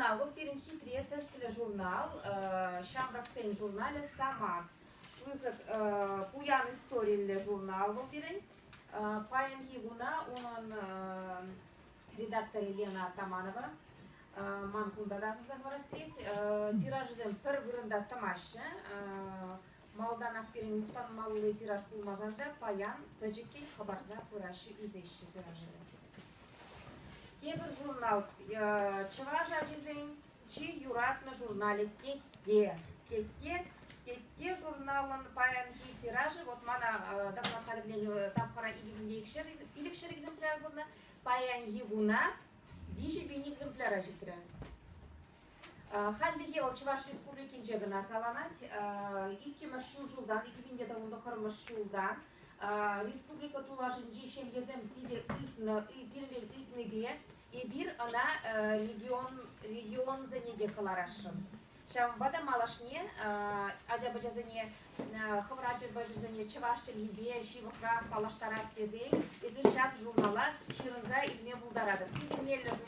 журнал вӑл пирӗн хитре тӗслӗ журнал, ҫамрӑксен журналӗ «Саман». Пысӑк пуян историллӗ журнал вӑл пирӗн. Паянхи куна унӑн редакторӗ Лена Атаманова. Ман кунта та асӑнса хӑварас килет. Тиражӗсем пӗр вырӑнта тӑмаҫҫӗ. Малтанах пирӗн мухтанмалли тираж пулмасан та паян пӗчӗккӗн хӑпарса пыраҫҫӗ, ӳсеҫҫӗ тиражӗсем. Тепӗр журнал чӑваш ачисен чи юратнӑ журналӗ Тетте. Тетте, Тетте журналӑн паянхи тиражӗ, вот мана доклад хатӗрленӗ тапхӑра 2500 экземпляр пулнӑ, паянхи куна 3000 экземпляра ҫитрӗ. Хальлӗхе вӑл Чӑваш Республикинче кӑна саланать. Иккӗмӗш ҫур ҫултан, 2019 ҫултан республика тулашӗнчи ҫемьесем питӗ ыйтнӑ, пирӗнтен ыйтнипе эпир ӑна регион, регионсене те кӑларасшӑн. Ҫавӑнпа та малашне ача-пӑчасене, хӑвӑр ача-пӑчасене чӑваш чӗлхипе ҫывӑхрах паллаштарас тесен эсир ҫак журнала ҫырӑнса илме пултаратӑр. Питӗ меллӗ журнал.